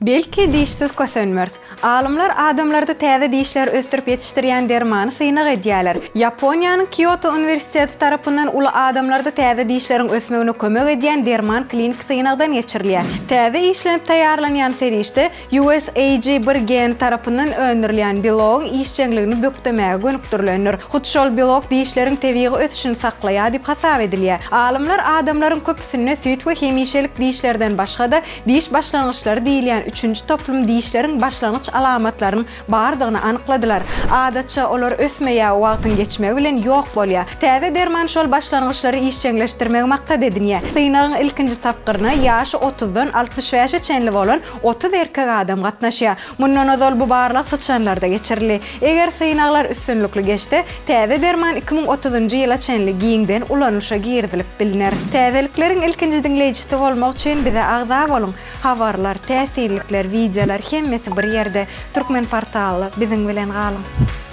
Belki dişsiz kösenmeris. Alymlar adamlarda täze dişleri ösdürip ýetişdirýän dermany synag edýärler. Ýaponiýanyň Kýoto uniwersiteti tarapyndan uly adamlarda täze dişleriň ösmegine kömek edýän derman kliniki synagdan geçirilýär. Täze işlenip taýýarlanýan serişde USAG bir geni tarapyndan öndürilýän belogyň işjeňligini bökdemäge gönükdirilendir. Hut şol belok dişleriň tebigy ösüşini saklaýar diýip hasap edilýär. Alymlar adamlaryň köpüsinde süýt we hemişelik dişlerden başga-da, Diş başlangyçlary diýilýän üçünji toplum dişleriň başlangyç alamatlarynyň bardygyny anykladylar. Adatça, olar ösmeýär, wagtyň geçmegi bilen ýok bolýar. Täze derman şol başlangyçlary işjeňleşdirmegi maksat edinýär. Synagyň ilkinji tapgyryna ýaşy otuzdan 65-e çenli bolan 30 erkek adam gatnaşýar. Mundan ozal bu barlag syçanlarda geçirildi. Eger synaglar üstünlikli geçse, täze derman 2030-njy ýyla çenli giňden ulanylyşa girizilip bilner. Täzelikleriň ilkinji diňleýjisi bolmak üçin bize agza boluň! Habarlar, täsinlikler, wideolar hemmesi bir ýerde, Türkmenportalda biziň bilen galyň!